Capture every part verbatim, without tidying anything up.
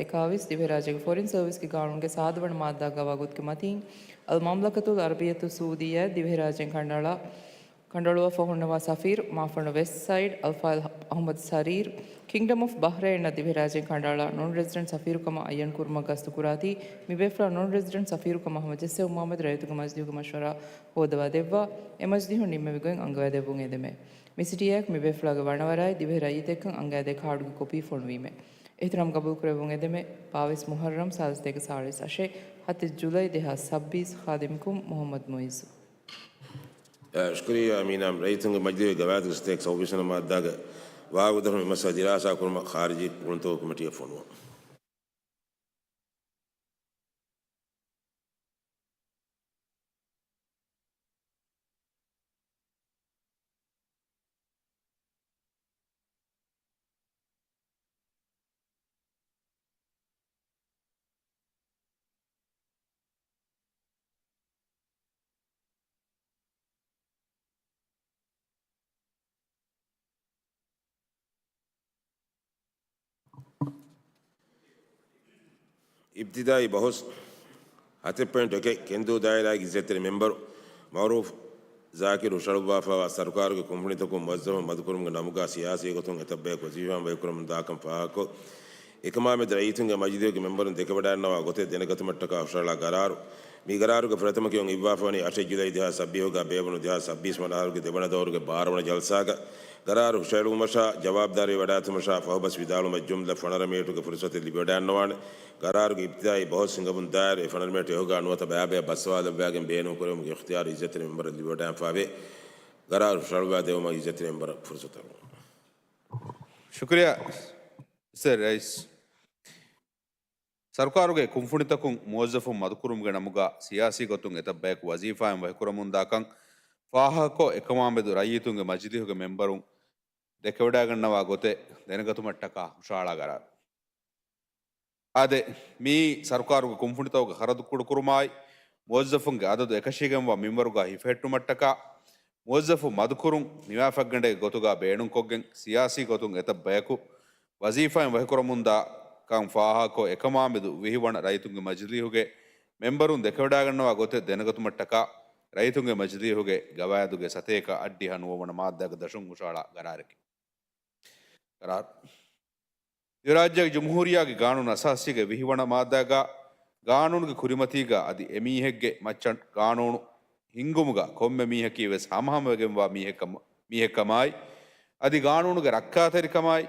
އެކާވީސް، ދިވެހިރާއްޖޭގެ ފޮރިން ސަރވިސްގެ ގާނޫނުގެ ސާދަ ވަނަ މާއްދާގައިވާ ގޮތުގެ މަތީން، އަލް މަމްލަކަތުލް އަރަބިއްޔަތުއް ސައޫދިއްޔާއަށް ދިވެހިރާއްޖޭން ކަނޑައަޅާ، ކަނޑައަޅުވާފަ ހުންނަވާ ސަފީރު، މާފަންނު ވެސްޓް ސައިޑް، އަލްފާޟިލް އަޙްމަދު ސަރީރް، ކިންގްޑަމް އޮފް ބަހްރައިންއަށް ދިވެހިރާއްޖޭން ކަނޑައަޅާ ނޮން ރެޒިޑެންޓް ސަފީރުކަމަށް އައްޔަން ކުރުމަށް ގަސްތު ކުރާތީ، މި ބޭފުޅާ ނޮން ރެޒިޑެންޓް ސަފީރުކަމާ ހަމަޖެއްސެވުމާމެދު ރައްޔިތުންގެ މަޖިލީހުގެ މަޝްވަރާ ހޯއްދަވާ ދެއްވާ، އެ މަޖިލީހުން ނިންމެވި ގޮތް އަންގަވާދެއްވުން އެދެމޭ. މި ސިޓީއެއް މި ބޭފުޅާގެ ވަނަވަރާއި ދިވެހި ރައްޔިތެއްކަން އަންގައިދޭ ކާޑުގެ ކޮޕީ ފޮނުވީމޭ. އިޙްތިރާމް ގަބޫލުކުރެއްވުން އެދެމޭ. ބާވީސް މުޙައްރަމް، ސާދަ ސަތޭކަ ސާޅީސް އަށެއް، ހަތެއް ޖުލައި ދެހާސް ސައްބީސް، ޚާދިމްކުން މުޙައްމަދު މުއިއްޒު. އަ، ޝުކުރިއްޔާ އަމީނާ. ރައްޔިތުންގެ މަޖިލީހުގެ ގަވާއިދުގެ ސަތޭކަ ސައުވީސް ވަނަ މާއްދާގެ ވާގޮތަށް މި މައްސަލަ ދިރާސާ ކުރުމަށް ޚާރިޖީ ގުނަތޮޅު ކޮމިޓީއަށް ފޮނުވަން. އިބްތިދާއީ ބަހުސް. ހަތެއް ޕޮއިންޓް އެކެއް، ކެންދޫ ދާއިރާގެ އިއްޒަތްތެރި މެމްބަރު މައުރޫފް ޒާކިރު ހުށަހަޅުއްވާފައިވާ ސަރުކާރުގެ ކުންފުނިތަކުން މުވައްޒަފުން މަދުކުރުމުގެ ނަމުގަ ސިޔާސީ ގޮތުން އެތައް ބަޔަކު ވަޒީފާއިން ވަކިކުރަމުން ދާކަން ފާހަގަކޮށް، އެކަމާމެދު ރައްޔިތުންގެ މަޖިލީހުގެ މެމްބަރުން ދެކެވަޑައިގަންނަވާ ގޮތެއް ދެނެގަތުމަށްޓަކާ ހުށަހަޅާ ގަރާރު، މި ގަރާރުގެ ފުރަތަމަ ކިޔުން އިއްވާފަވަނީ އަށެއް ޖުލައި ދެހާސް ސައްބީސް ވަނަ އަހަރުގެ ދެވަނަ ދައުރުގެ ބާރަ ވަނަ ޖަލްސާގަ. ގަރާރު ހުށަހެޅުމަށާ، ޖަވާބުދާރީ ވަޑާއެތުމަށާ ފަހުބަސް ވިދާޅުމަށް ޖުމްލަ ފަނަރަ މިނެޓުގެ ފުރުސަތެއް ލިބިވަޑައިގަންނަވާނެ. ގަރާރުގެ އިބްތިދާއީ ބަހުސް ހިނގަމުން ދާއިރު އެ ފަނަރަ މިނެޓު އެކުގަ ނުވަތަ ބައިބަޔަށް ބައްސަވާލައްވާގެން ބޭނުންކުރެވުމުގެ އިޚްތިޔާރު އިއްޒަތްތެރި މެމްބަރަށް ލިބިވަޑައިގެންފާވޭ. ގަރާރު ހުށަހަޅުއްވާދެއްވުމަށް އިއްޒަތްތެރި މެމްބަރަށް ފުރުސަތު ދެއްވަން. ޝުކުރިއްޔާ ސަރ ރައީސް. ސަރުކާރުގެ ކުންފުނިތަކުން މުވައްޒަފުން މަދުކުރުމުގެ ނަމުގަ ސިޔާސީ ގޮތުން އެތައް ބަޔަކު ވަޒީފާއިން ވަކިކުރަމުންދާކަން ފާހަގަކޮށް، އެކަމާމެދު ރައްޔިތުންގެ މަޖިލީހުގެ މެމްބަރުން ދެކެވަޑައިގަންނަވާ ގޮތެއް ދެނެގަތުމަށްޓަކާ ހުށަހަޅާ ގަރާރު. އާދެ، މިއީ ސަރުކާރުގެ ކުންފުނިތަކުގެ ޚަރަދު ކުޑަކުރުމާއި، މުވައްޒަފުންގެ އަދަދު އެކަށީގެންވާ މިންވަރުގަ ހިފެހެއްޓުމަށްޓަކާ، މުވައްޒަފު މަދުކުރުން ނިވާފައިގަނޑެއްގެ ގޮތުގަ ބޭނުންކޮށްގެން، ސިޔާސީ ގޮތުން އެތައް ބަޔަކު ވަޒީފާއިން ވަކިކުރަމުންދާ ކަން ފާހަގަކޮށް، އެކަމާމެދު ވިހި ވަނަ ރައްޔިތުންގެ މަޖިލީހުގެ މެމްބަރުން ދެކެވަޑައިގަންނަވާ ގޮތެއް ދެނެގަތުމަށްޓަކާ، ރައްޔިތުންގެ މަޖިލީހުގެ ގަވާއިދުގެ ސަތޭކަ އަށްޑިހަ ނުވަ ވަނަ މާއްދާގެ ދަށުން ހުށަހަޅާ ގަރާރެކެވެ. ގަރާރު. ދިވެހިރާއްޖޭގެ ޖުމްހޫރިއްޔާގެ ގާނޫނު އަސާސީގެ ވިހި ވަނަ މާއްދާގަ، ގާނޫނުގެ ކުރިމަތީގަ އަދި އެމީހެއްގެ މައްޗަށް ގާނޫނު ހިންގުމުގަ ކޮންމެ މީހަކީ ވެސް ހަމަހަމަވެގެންވާ މީހެއް ކަމަ-، މީހެއްކަމާއި، އަދި ގާނޫނުގެ ރައްކާތެރިކަމާއި،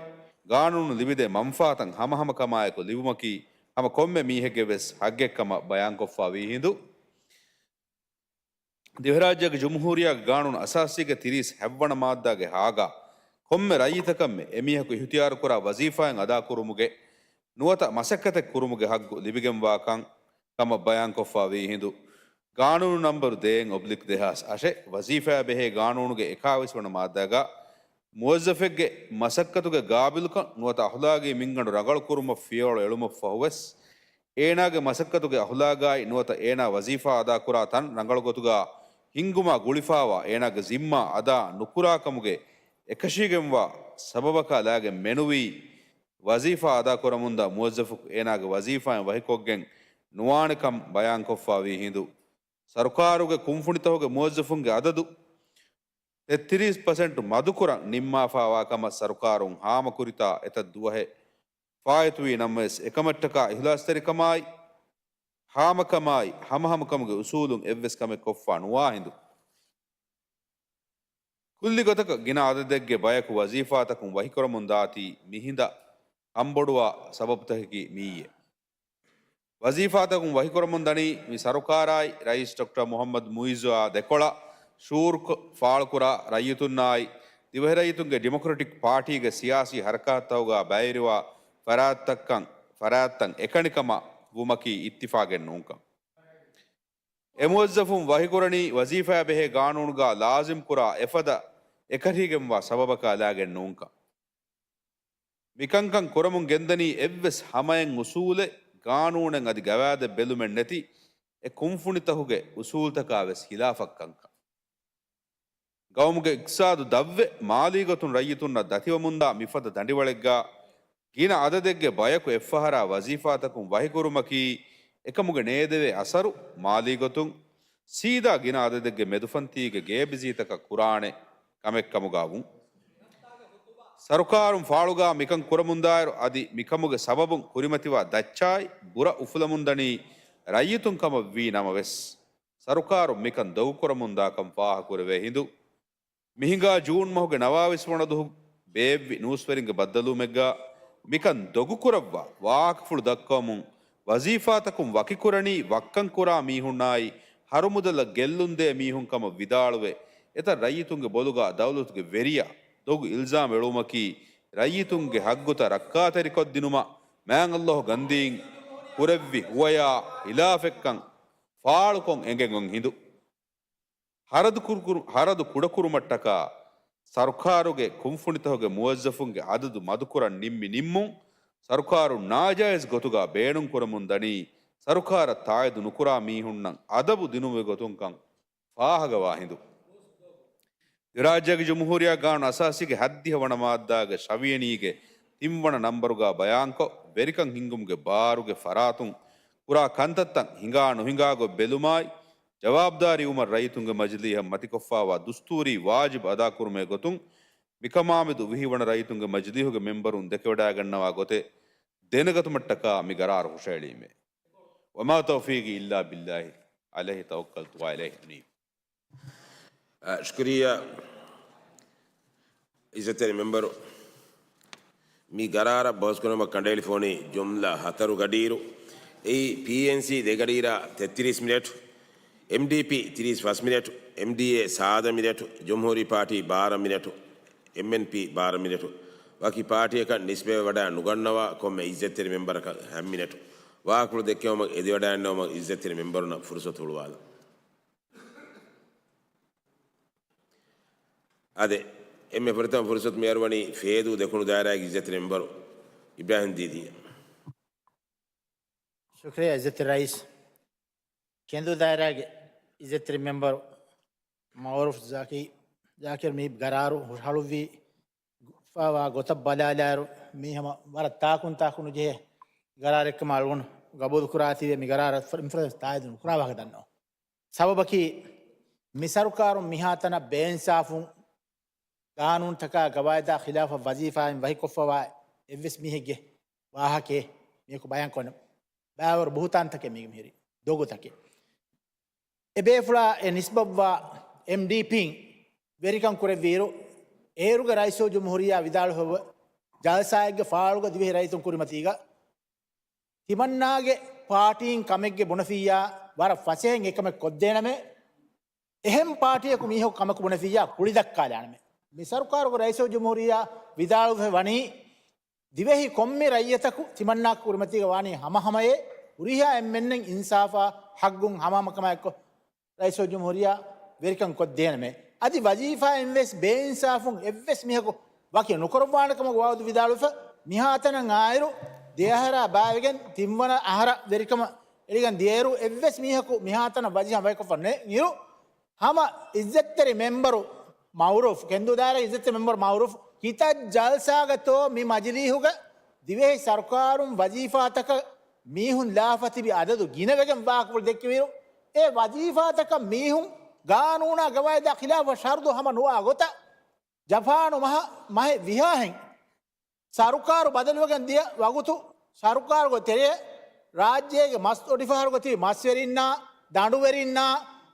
ގާނޫނު ލިބިދޭ މަންފާތައް ހަމަހަމަކަމާއެކު ލިބުމަކީ ހަމަ ކޮންމެ މީހެއްގެ ވެސް ހައްގެއްކަމަށް ބަޔާންކޮށްފާވީ ހިނދު، ދިވެހިރާއްޖޭގެ ޖުމްހޫރިއްޔާގެ ގާނޫނު އަސާސީގެ ތިރީސް ހަތްވަނަ މާއްދާގެ ހާގަ ކޮންމެ ރައްޔިތަކަށްމެ އެމީހަކު އިހުތިޔާރުކުރާ ވަޒީފާއިން އަދާކުރުމުގެ ނުވަތަ މަސައްކަތެއް ކުރުމުގެ ހައްގު ލިބިގެންވާކަން ކަމަށް ބަޔާންކޮށްފާވީ ހިނދު، ގާނޫނު ނަންބަރު ދޭއް އޮބްލިކް ދެހާސް އަށެއް ވަޒީފާއާ ބެހޭ ގާނޫނުގެ އެކާވީސް ވަނަ މާއްދާގަ މުވައްޒަފެއްގެ މަސައްކަތުގެ ގާބިލުކަން ނުވަތަ އަހުލާގީ މިންގަނޑު ރަނގަޅުކުރުމަށް ފިޔަވަޅު އެޅުމަށްފަހުވެސް، އޭނާގެ މަސައްކަތުގެ އަހުލާގާއި ނުވަތަ އޭނާ ވަޒީފާ އަދާކުރާ ތަން ރަނގަޅުގޮތުގަ ހިންގުމާ ގުޅިފާވާ އޭނާގެ ޒިންމާ އަދާ ނުކުރާކަމުގެ އެކަށީގެންވާ ސަބަބަކާ ލާގެން މެނުވީ، ވަޒީފާ އަދާކުރަމުންދާ މުވައްޒަފަކު އޭނާގެ ވަޒީފާއިން ވަހިކޮށްގެން ނުވާނެކަން ބަޔާންކޮށްފާވީ ހިނދު، ސަރުކާރުގެ ކުންފުނިތަކުގެ މުވައްޒަފުންގެ އަދަދު ތެއްތިރީސް ޕަސެންޓު މަދުކުރަން ނިންމާފާވާ ކަމަށް ސަރުކާރުން ހާމަކުރިތާ އެތައް ދުވަހެއް ފާއިތުވީ ނަމަވެސް، އެކަމަށްޓަކާ އިހްލާސްތެރިކަމާއި، ހާމަކަމާއި، ހަމަހަމަކަމުގެ އުސޫލުން އެއްވެސް ކަމެއް ކޮށްފާ ނުވާ ހިނދު، ކުއްލި ގޮތަކަށް ގިނަ އަދަދެއްގެ ބަޔަކު ވަޒީފާތަކުން ވަހިކުރަމުން ދާތީ މިހިނދަށް ހަމްބޮޑުވާ ސަބަބުތަކަކީ މިއީއޭ. ވަޒީފާތަކުން ވަހިކުރަމުން ދަނީ މި ސަރުކާރާއި ރައީސް ޑޮކްޓަރ މުހައްމަދު މުއިއްޒުއާ ދެކޮޅަށް ޝުޢޫރު ފާޅުކުރާ ރައްޔިތުންނާއި، ދިވެހިރައްޔިތުންގެ ޑިމޮކްރެޓިކް ޕާޓީގެ ސިޔާސީ ހަރަކާތްތަކުގަ ބައިވެރިވާ ފަރާތްތަކަށް، ފަރާތްތައް އެކަނިކަމަށް ވުމަކީ އިއްތިފާގެއް ނޫންކަން. އެ މުވައްޒަފުން ވަހިކުރަނީ ވަޒީފާއާ ބެހޭ ގާނޫނުގަ ލާޒިމްކުރާ އެފަދަ އެކަށީގެންވާ ސަބަބަކާ ލާގެން ނޫންކަން. މިކަންކަން ކުރަމުން ގެންދަނީ އެއްވެސް ހަމައެއް އުސޫލެއް، ގާނޫނެއް އަދި ގަވާއިދެއް ބެލުމެއް ނެތި އެ ކުންފުނިތަކުގެ އުސޫލުތަކާ ވެސް ހިލާފަށް ކަންކަން. ގައުމުގެ އިޤްތިޞާދު ދަށްވެ، މާލީ ގޮތުން ރައްޔިތުންނަށް ދަތިވަމުންދާ މިފަދަ ދަނޑިވަޅެއްގަ ގިނަ އަދަދެއްގެ ބަޔަކު އެއްފަހަރާ ވަޒީފާތަކުން ވަހިކުރުމަކީ އެކަމުގެ ނޭދެވޭ އަސަރު މާލީގޮތުން ސީދާ ގިނަ އަދަދެއްގެ މެދުފަންތީގެ ގޭބިޒީތަކަށް ކުރާނެ ކަމެއްކަމުގާ ވުން. ސަރުކާރުން ފާޅުގާ މިކަން ކުރަމުންދާއިރު އަދި މިކަމުގެ ސަބަބުން ކުރިމަތިވާ ދައްޗާއި ބުރަ އުފުލަމުންދަނީ ރައްޔިތުން ކަމަށް ވީ ނަމަވެސް، ސަރުކާރުން މިކަން ދޮގުކުރަމުންދާކަން ފާހަގަކުރެވޭ ހިނދު، މިހިނގާ ޖޫން މަހުގެ ނަވާވީސް ވަނަ ދުހު ބޭއްވި ނޫސްވެރިންގެ ބައްދަލުވުމެއްގާ މިކަން ދޮގުކުރައްވާ ވާހަކަފުޅު ދައްކަވަމުން، ވަޒީފާތަކުން ވަކިކުރަނީ ވައްކަން ކުރާ މީހުންނާއި، ހަރުމުދަލަށް ގެއްލުންދޭ މީހުން ކަމަށް ވިދާޅުވެ، އެތައް ރައްޔިތުންގެ ބޮލުގާ ދައުލަތުގެ ވެރިޔާ ދޮގު އިލްޒާމް އެޅުވުމަކީ، ރައްޔިތުންގެ ހައްގުތައް ރައްކާތެރިކޮށްދިނުމަށް މާތް ﷲ ގަންދީން ކުރެއްވި ހުވަޔާ ހިލާފެއްކަން ފާޅުކޮށް އެނގެން އޮން ހިނދު. ހަރަދު ކުރު-، ހަރަދު ކުޑަކުރުމަށްޓަކާ ސަރުކާރުގެ ކުންފުނިތަކުގެ މުވައްޒަފުންގެ އަދަދު މަދުކުރަން ނިންމި ނިންމުން، ސަރުކާރުން ނާޖާއިޒް ގޮތުގާ ބޭނުން ކުރަމުން ދަނީ، ސަރުކާރަށް ތާއީދު ނުކުރާ މީހުންނަށް އަދަބު ދިނުމުގެ ގޮތުންކަން ފާހަގަވާ ހިނދު. ދިރާއްޖޭގެ ޖުމްހޫރިއްޔާ ގާނޫނު އަސާސީގެ ހައްދިހަ ވަނަ މާއްދާގެ ށަވިޔަނީގެ ތިން ވަނަ ނަންބަރުގާ ބަޔާންކޮށް، ވެރިކަން ހިންގުމުގެ ބާރުގެ ފަރާތުން ކުރާ ކަންތައްތައް ހިނގާ ނުހިނގާ ގޮތް ބެލުމާއި، ޖަވާބުދާރީވުމަށް ރައްޔިތުންގެ މަޖިލީހަށް މަތިކޮށްފާވާ ދުސްތޫރީ ވާޖިބު އަދާކުރުމޭ ގޮތުން، މިކަމާމެދު ވިހި ވަނަ ރައްޔިތުންގެ މަޖިލީހުގެ މެންބަރުން ދެކެވަޑައިގަންނަވާ ގޮތެއް ދެނެގަތުމަށްޓަކާ މި ގަރާރު ހުށައެޅީމޭ. وما توفيقي إلا بالله عليه توكلت وإليه أنيب. އަ، ޝުކުރިއްޔާ އިއްޒަތްތެރި މެންބަރު. މި ގަރާރަށް ބަހުސްކުރުމަށް ކަނޑައެޅިފަ ވަނީ ޖުމްލަ ހަތަރު ގަޑިއިރު. އެއީ ޕީއެންސީ ދެ ގަޑިއިރާ ތެއްތިރީސް މިނެޓު، އެމްޑީޕީ ތިރީސް ފަސް މިނެޓު، އެމްޑީއޭ ސާދަ މިނެޓު، ޖުމްހޫރީ ޕާޓީ ބާރަ މިނެޓު، އެމްއެންޕީ ބާރަ މިނެޓު. ވަކި ޕާޓީއަކަށް ނިސްބަތްވެ ވަޑައި ނުގަންނަވާ ކޮންމެ އިއްޒަތްތެރި މެންބަރަކަށް ހަ މިނެޓު ވާހަކަފުޅު ދެއްކެވުމަށް އެދިވަޑައިގަންނަވުމަށް އިއްޒަތްތެރި މެންބަރުންނަށް ފުރުސަތު ހުޅުވާލަން. އާދެ، އެންމެ ފުރަތަމަ ފުރުސަތު މިއަރުވަނީ ފޭދޫ ދެކުނު ދާއިރާގެ އިއްޒަތްތެރި މެންބަރު އިބްރާހިމް ދީދީއަށް. ޝުކްރިއްޔާ އިއްޒަތްތެރި ރައީސް. ކެނދޫ ދާއިރާގެ އިއްޒަތްތެރި މެންބަރު މައުރޫފް ޒާކި-، ޒާކިރު މި ގަރާރު ހުށަހަޅުއްވި ފާވާ ގޮތަށް ބަލާލާއިރު، މީ ހަމަ ވަރަށް ތާކުން ތާކު ނުޖެހޭ ގަރާރެއްކަމަށް އަޅުގަނޑު ގަބޫލު ކުރާތީވެ، މި ގަރާރަށް ފަ-، އިންފުރެންސް ތާއީދު ނުކުރާ ވާހަކަ ދަންނަވަން. ސަބަބަކީ، މި ސަރުކާރުން މިހާތަނަށް ބޭއިންސާފުން ގާނޫނުތަކާ ގަވާއިދާ ޚިލާފަށް ވަޒީފާއިން ވަކިކޮށްފަވާ އެއްވެސް މީހެއްގެ ވާހަކައެއް މީހަކު ބަޔާންކޮށްނަ ބާވަރު ބުހުތާންތަކެއް މީގެ މިހިރީ ދޮގުތަކެއް. އެބޭފުޅާ އެ ނިސްބަތްވާ އެމްޑީޕީން ވެރިކަން ކުރެއްވިއިރު، އޭރުގެ ރައީސުލްޖުމްހޫރިއްޔާ ވިދާޅުވެ، ޖަލްސާއެއްގެ ފާޅުގަ ދިވެހި ރައްޔިތުން ކުރިމަތީގަ، ތިމަންނާގެ ޕާޓީން ކަމެއްގެ ބުނެފިއްޔާ ވަރަށް ފަސޭހައިން އެކަމެއް ކޮށްދޭނަމޭ، އެހެން ޕާޓީއަކު މީހަކު ކަމަކު ބުނެފިއްޔާ ކުޅިދައްކާލާނަމޭ. މި ސަރުކާރުގެ ރައީސުލްޖުމްހޫރިއްޔާ ވިދާޅުވެ ވަނީ، ދިވެހި ކޮންމެ ރައްޔިތަކު ތިމަންނާ ކުރިމަތީގަ ވާނީ ހަމަހަމަޔޭ، ހުރިހާ އެންމެންނަށް އިންސާފާ ހައްގުން ހަމަހަމަކަމާއެއްކޮށް، ރައީސުލްޖުމްހޫރިއްޔާ ވެރިކަން ކޮށްދޭނަމޭ. އަދި ވަޒީފާއިންވެސް ބޭއިންސާފުން އެއްވެސް މީހަކު ވަކި ނުކުރައްވާނެކަމަށް ވައުދު ވިދާޅުވެފަ، މިހާތަނަށް އާއިރު ދެއަހަރާ ބާވެގެން ތިންވަނަ އަހަރަށް ވެރިކަމަށް އެޅިގެން ދިޔައިރު އެއްވެސް މީހަކު މިހާތަނަށް ވަޒީފާ ވަކިކޮށްފަ ނެތް އިރު، ހަމަ އިއްޒަތްތެރި މެންބަރު މައުރޫފް، ކެނދޫ ދާއިރާގެ އިއްޒަތްތެރި މެންބަރު މައުރޫފް، ކިތައް ޖަލްސާގަތޯ މި މަޖިލީހުގަ ދިވެހި ސަރުކާރުން ވަޒީފާތަކަށް މީހުން ލާފަ ތިބި އަދަދު ގިނަވެގެން ވާހަކަފުޅު ދެއްކެވިއިރު، އެ ވަޒީފާތަކަށް މީހުން ގާނޫނާ ގަވާއިދާ ޚިލާފަށް ޝަރުތު ހަމަ ނުވާ ގޮތަށް، ޖަޕާނު މަހަ-، މަހެއް ވިހާހެން ސަރުކާރު ބަދަލުވެގެން ދިޔަ ވަގުތު، ސަރުކާރުގެ ތެރެއަށް ރާއްޖޭގެ މަސް އޮޑިފަހަރުގަ ތިބި މަސްވެރިންނާ، ދަނޑުވެރިންނާ،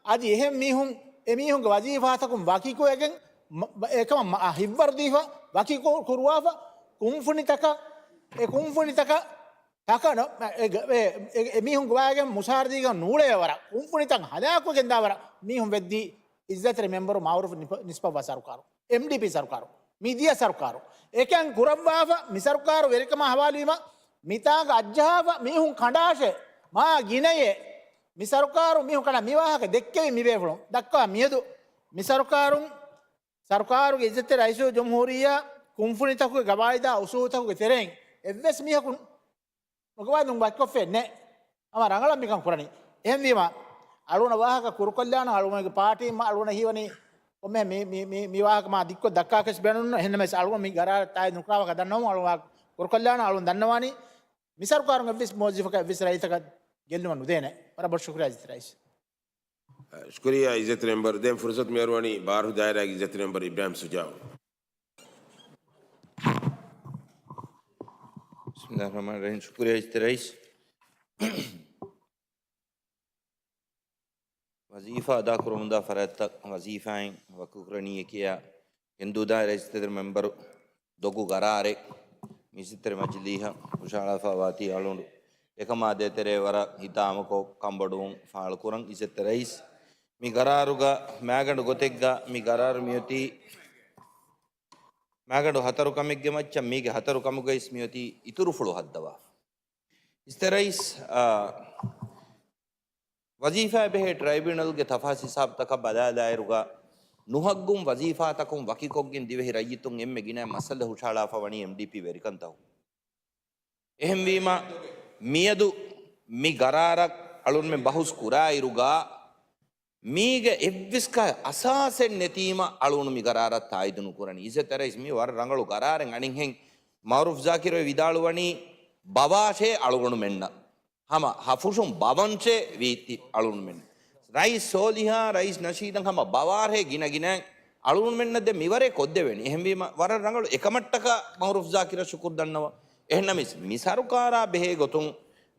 އަދި އެހެން މީހުން، އެމީހުންގެ ވަޒީފާތަކުން ވަކިކޮށްގެން، މަ-، އެކަމަށް މަ-، ހިއްވަރު ދީފަ، ވަކި ކު-، ކުރުވާފަ، ކުންފުނިތަކަށް، އެ ކުންފުނިތަކަށް ތަކަށް ނަ-، އެ، އެ، އެ، އެމީހުން ގޮވާގެން މުސާރަ ދީގެން ނޫޅޭ ވަރަށް، ކުންފުނިތައް ހަލާކުވެގެން ދާ ވަރަށް މީހުން ވެއްދީ އިއްޒަތްތެރި މެންބަރު މައުރޫފް ނިސްބަތްވާ ސަރުކާރު. އެމްޑީޕީ ސަރުކާރު، މިދިޔަ ސަރުކާރު، އެކަން ކުރައްވާފަ، މި ސަރުކާރު ވެރިކަމާ ހަވާލުވީމަ، މިތާނގަ އައްޖަހާފަ މީހުން ކަނޑާށޭ، މާ ގިނަޔޭ. މި ސަރުކާރު މީހުން ކަނޑާ މި ވާހަކަ ދެއްކެވި މި ބޭފުޅުން ދައްކާ މިއަދު، މި ސަރުކާރުން، ސަރުކާރުގެ އިއްޒަތްތެރި ރައީސުލްޖުމްހޫރިއްޔާ ކުންފުނިތަކުގެ ގަވާއިދާ އުސޫލުތަކުގެ ތެރެއިން އެއްވެސް މީހަކު ނުގަވާދުން ވަކިކޮށްފައެއް ނެތް. ހަމަ ރަނގަޅަށް މިކަން ކުރަނީ. އެހެންވީމަ، އަޅުގަނޑަށް ވާހަކަ ކުރުކޮށްލާނަން، އަޅުގަނޑުގެ ޕާޓީން މަ-، އަޅުގަނޑަށް ހީވަނީ ކޮންމެ މި، މި، މި، މި ވާހަކަ މާ ދިއްކޮށް ދައްކާކަށް ބޭނުން. އެހެންނަމަވެސް އަޅުގަނޑު މި ގަރާރަށް ތާއީދު ނުކުރާ ވާހަކަ ދަންނަވަމުން އަޅުގަނޑު ވާ-، ކުރުކޮށްލާނަ. އަޅުން ދަންނަވާނީ މި ސަރުކާރުން އެއްވެސް މުވައްޒަފަކަށް އެއްވެސް ރައްޔިތަކަށް ގެއްލުމަށް ނުދޭނެ. ވަރަށް ބޮޑު ޝުކުރިއްޔާ އިއްޒަތްތެރި ރައީސް. ޝުކުރިއްޔާ އިއްޒަތްތެރި މެމްބަރު. ދެން ފުރުސަތު މިއަރުވަނީ ބާރު ދާއިރާގެ އިއްޒަތްތެރި މެމްބަރު އިބްރާހިމް ސުޖާއު. ބިސްމިއްލާހި ރަޙްމާނި ރަޙީމް. ޝުކުރިއްޔާ އިއްޒަތްތެރި ރައީސް. ވަޒީފާ އަދާކުރަމުންދާ ފަރާތްތައް ވަޒީފާއިން ވަކިކުރަނީއޭ ކިޔާ ގެންދޫ ދާއިރާ އިއްޒަތްތެރި މެމްބަރު ދޮގު ގަރާރެއް މި އިއްޒަތްތެރި މަޖިލީހަށް ހުށަހަޅާފަ ވާތީ އަޅުގަނޑު އެކަމާ ދޭތެރޭ ވަރަށް ހިތާމަކޮށް ކަންބޮޑުވުން ފާޅުކުރަން. އިއްޒަތްތެރި ރައީސް، މި ގަރާރުގަ މާގަނޑު ގޮތެއްގަ މި ގަރާރު މިއޮތީ މާގަނޑު ހަތަރު ކަމެއްގެ މައްޗަށް މީގެ ހަތަރު ކަމުގައިސް މިއޮތީ އިތުރުފުޅު ހައްދަވާފަ. އިއްޒަތްތެރި ރައީސް، އާ، ވަޒީފާއާ ބެހޭ ޓްރައިބިއުނަލްގެ ތަފާސް ހިސާބުތަކަށް ބަލާލާއިރުގަ ނުހައްގުން ވަޒީފާތަކުން ވަކިކޮށްގެން ދިވެހި ރައްޔިތުން އެންމެ ގިނަ މައްސަލަ ހުށަހަޅާފަ ވަނީ އެމްޑީޕީ ވެރިކަންތަކުން. އެހެންވީމަ، މިއަދު މި ގަރާރަށް އަޅުންމެން ބަހުސް ކުރާއިރުގަ، މީގެ އެއްވެސް ކަހަލަ އަސާސެއް ނެތީމަ އަޅުގަނޑު މި ގަރާރަށް ތާއީދު ނުކުރަނީ. އިއްޒަތްތެރި ރައީސް، މީ ވަރަށް ރަނގަޅު ގަރާރެއް. އަނެއްހެން މައުރޫފް ޒާކިރު ވިދާޅުވަނީ ބަވާށޭ އަޅުގަނޑުމެންނަށް. ހަމަ ހަފުށުން ބަވަންށޭ ވީތި އަޅުގަނޑުމެން. ރައީސް ސޯލިހާ، ރައީސް ނަޝީދަށް ހަމަ ބަވާށޭ ގިނަ ގިނައިން އަޅުގަނޑުމެންނަށް ދެން މިވަރޭ ކޮށްދެވޭނީ. އެހެންވީމަ ވަރަށް ރަނގަޅު އެކަމަށްޓަކާ މައުރޫފް ޒާކިރަށް ޝުކުރު ދަންނަވަން. އެހެންނަމަވެސް މި ސަރުކާރާ ބެހޭ ގޮތުން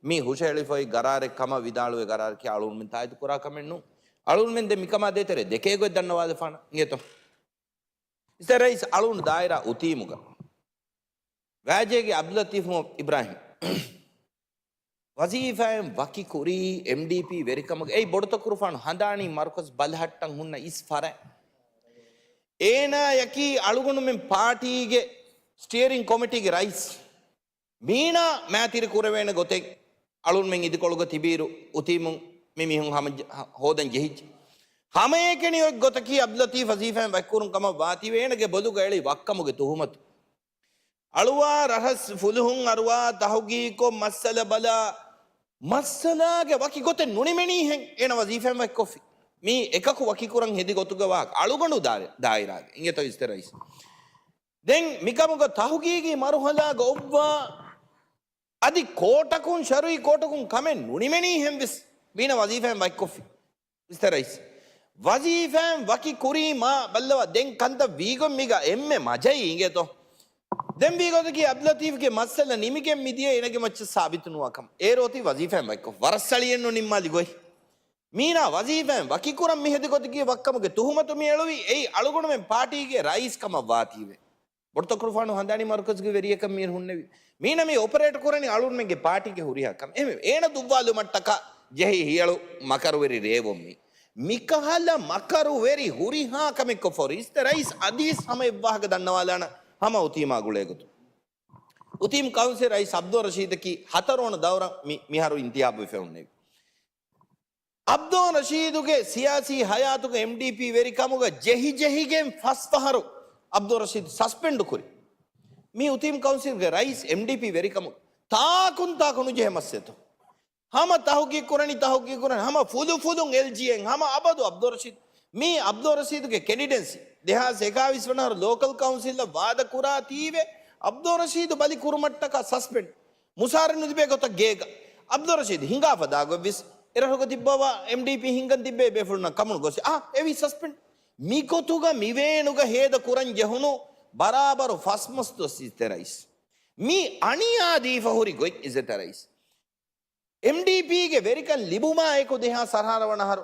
މި ހުށަހެޅިފައި ގަރާރެއް ކަމަށް ވިދާޅުވެ ގަރާރަކީ އަޅުގަނޑުމެން ތާއީދު ކުރާ ކަމެއް ނޫން. އަޅުގަނޑުމެން ދެން މިކަމާ ދޭތެރޭ ދެކޭ ގޮތް ދަންނަވާލަފާނަން އިނގޭތޯ. އިއްޒަތްތެރި ރައީސް، އަޅުގަނޑު ދާއިރާ އުތީމުގަ ވާޖޭގެ އަބްދުލްލަތީފް އިބްރާހިމް ވަޒީފާއިން ވަކި ކުރީ އެމްޑީޕީ ވެރިކަމުގަ. އެއީ ބޮޑުތަކުރުފާނު ހަނދާނީ މަރުކަޒު ބަލަހައްޓަން ހުންނަ އިސް ފަރާތް. އޭނާޔަކީ އަޅުގަނޑުމެން ޕާޓީގެ ސްޓިއަރިން ކޮމިޓީގެ ރައީސް. މީނާ މައިތިރި ކުރެވޭނެ ގޮތެއް އަޅުންމެން އިދިކޮޅުގަ ތިބިއިރު އުތީމުން މި މީހުން ހަމަ ޖެ-، ހޯދަން ޖެހިއްޖެ. ހަމައެކަނި އޮތް ގޮތަކީ އަބްދުލްލަތީފް ވަޒީފާއިން ވަކިކުރުން ކަމަށް ވާތީވެ އޭނަގެ ބޮލުގަ އެޅި ވައްކަމުގެ ތުހުމަތު. އަޅުވާ ރަހަސް ފުލުހުން އަރުވާ ތަހުގީގުކޮށް މައްސަލަ ބަލާ، މައްސަލާގެ ވަކި ގޮތެއް ނުނިމެނީހެން އޭނަ ވަޒީފާއިން ވަކިކޮށްފި. މީ އެކަކު ވަކިކުރަން ހެދި ގޮތުގެ ވާހަކަ. އަޅުގަނޑު ދާއިރާގެ އިނގޭތޯ އިއްޒަތްތެރި ރައީސް. ދެން މިކަމުގަ ތަހުގީގީ މަރުހަލާގަ އޮއްވާ އަދި ކޯޓަކުން، ޝަރުއީ ކޯޓަކުން ކަމެއް ނުނިމެނީހެން ވެސް މީނަ ވަޒީފާއިން ވަކިކޮށްފި. އިއްޒަތްތެރި ރައީސް، ވަޒީފާއިން ވަކި ކުރީ މާ ބައްލަވާ ދެން ކަންތައް ވީގޮތް މީގަ އެންމެ މަޖައީ އިނގޭތޯ. ދެން ވީގޮތަކީ އަބްދުލްލަތީފްގެ މައްސަލަ ނިމިގެން މިދިޔަ އޭނަގެ މައްޗަށް ސާބިތު ނުވާ ކަމަށް. އޭރު އޮތީ ވަޒީފާއިން ވަކިކޮށް. ވަރަށް ސަޅިއެއްނު ނިންމާލި ގޮތް. މީނާ ވަޒީފާއިން ވަކިކުރަން މިހެދި ގޮތަކީ ވައްކަމުގެ ތުހުމަތު މި އެޅުވީ. އެއީ އަޅުގަނޑުމެން ޕާޓީގެ ރައީސް ކަމަށް ވާތީވެ. ބޮޑުތަކުރުފާނު ހަނދާނީ މަރުކަޒުގެ ވެރިޔަކަށް މީރު ހުންނެވި. މީނަ މި އޮޕަރޭޓް ކުރަނީ އަޅުންމެންގެ ޕާޓީގެ ހުރިހާ ކަމެއް. އެހެންވެ، އޭނަ ދުއްވާލުމަށްޓަކާ ޖެހި ހިޔަޅު މަކަރުވެރި ރޭވުން މީ. މިކަހަލަ މަކަރުވެރި ހުރިހާ ކަމެއް ކޮށްފަ ހުރި. އިއްޒަތްތެރި ރައީސް އަދިވެސް ހަމަ އެއްވާހަކަ ދަންނަވާލާނަ ހަމަ އުތީމާ ގުޅޭ ގޮތުން. އުތީމް ކައުންސިލް ރައީސް އަބްދުއް ރަޝީދަކީ ހަތަރުވަނަ ދައުރަށް މި، މިހާރު އިންތިހާބުވެފަ ހުންނެވި. އަބްދުއް ރަޝީދުގެ ސިޔާސީ ހަޔާތުގަ އެމްޑީޕީ ވެރިކަމުގަ ޖެހިޖެހިގެން ފަސް ފަހަރު އަބްދުއް ރަޝީދު ސަސްޕެންޑު ކުރި. މީ އުތީމް ކައުންސިލްގެ ރައީސް އެމްޑީޕީ ވެރިކަމުގަ ތާކުން ތާކު ނުޖެހޭ މައްސަލަތޯ. ހަމަ ތަހުގީގު ކުރަނީ، ތަހުގީގު ކުރަނީ، ހަމަ ފުލު ފުލުން އެލްޖީއެން، ހަމަ އަބަދު އަބްދުއް ރަޝީދު. މީ އަބްދުއް ރަޝީދުގެ ކެނޑިޑެންސީ. ދެހާސް އެކާވީސް ވަނަ އަހަރު ލޯކަލް ކައުންސިލަށް ވާދަ ކުރާތީވެ، އަބްދުއް ރަޝީދު ބަލި ކުރުމަށްޓަކާ ސަސްޕެންޑް. މުސާރަ ނުލިބޭ ގޮތަށް ގޭގަ. އަބްދުއް ރަޝީދު ހިނގާފަ ދާގޮތްވެސް އެރަށުގަ ތިއްބަވާ އެމްޑީޕީ ހިންގަން ތިއްބޭ ބޭފުޅުންނަށް ކަމުނު ގޮސް. އާ، އެވީ ސަސްޕެންޑް. މިގޮތުގަ މިވޭނުގަ ހޭދަ ކުރަން ޖެހުނު ބަރާބަރު ފަސް މަސް ދުވަސް އިއްޒަތްތެރި ރައީސް. މީ އަނިޔާ ދީފަ ހުރި ގޮތް އިއްޒަތްތެރި ރައީސް. އެމްޑީޕީގެ ވެރިކަން ލިބުމާ އެކު ދެހާސް އަށާރަ ވަނަ އަހަރު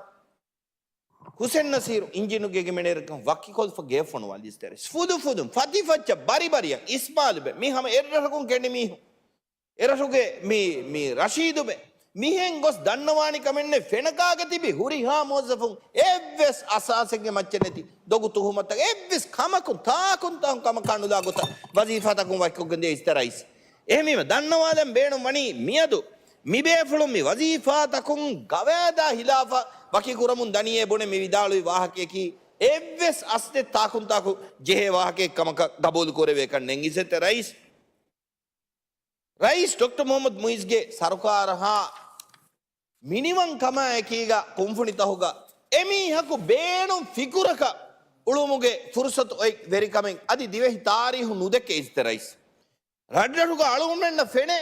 ހުސެން ނަސީރު އިންޖިނުގެ އެންޖިނަރަކަށް ވަކިކޮށްފަ ގެއަށް ފޮނުވާލި އިއްޒަތްތެރި ރައީސް. ފުދު ފުދުން ފަތިފައްޗަށް ބަރިބަރިއަށް އިސްމާލުބެ މި ހަމަ އެއްރަށަކުން ކެނޑި މީހުން. އެރަށުގެ މި، މި ރަޝީދުބެ މިހެން ގޮސް ދަންނަވާނެ ކަމެއް ނެތް. ފެނަކާގެ ތިބި ހުރިހާ މުވައްޒަފުން އެއްވެސް އަސާސެއްގެ މައްޗެއް ނެތި ދޮގު ތުހުމަތަކަށް އެއްވެސް ކަމަކުން ތާކުން ތާކުން ކަމަކާ ނުލާ ގޮތަށް ވަޒީފާތަކުން ވަކިކޮށްގެން ދިޔަ އިއްޒަތްތެރި ރައީސް. އެހެންވީމަ ދަންނަވާލަން ބޭނުން ވަނީ މިއަދު މިބޭފުޅުން މި ވަޒީފާތަކުން ގަވާއިދާ ހިލާފަށް ވަކިކުރަމުން ދަނީއޭ ބުނެ މި ވިދާޅުވި ވާހަކަޔަކީ އެއްވެސް އަސްލެއް ތާކުން ތާކު ޖެހޭ ވާހަކައެއް ކަމަކަށް ގަބޫލު ކުރެވޭކަށް ނެތް. އިއްޒަތްތެރި ރައީސް، ރައީސް ޑޮކްޓަރ މުހައްމަދު މުއިއްޒުގެ ސަރުކާރަށް މިނިވަން ކަމާއެކީގަ ކުންފުނިތަހުގަ އެމީހަކު ބޭނުން ފިކުރަކަށް އުޅުމުގެ ފުރުސަތު އޮތް ވެރިކަމެއް އަދި ދިވެހި ތާރީހު ނުދެކޭ އިއްޒަތްތެރި ރައީސް. ރަށްރަށުގަ އަޅުގަނޑުމެންނަށް ފެނޭ،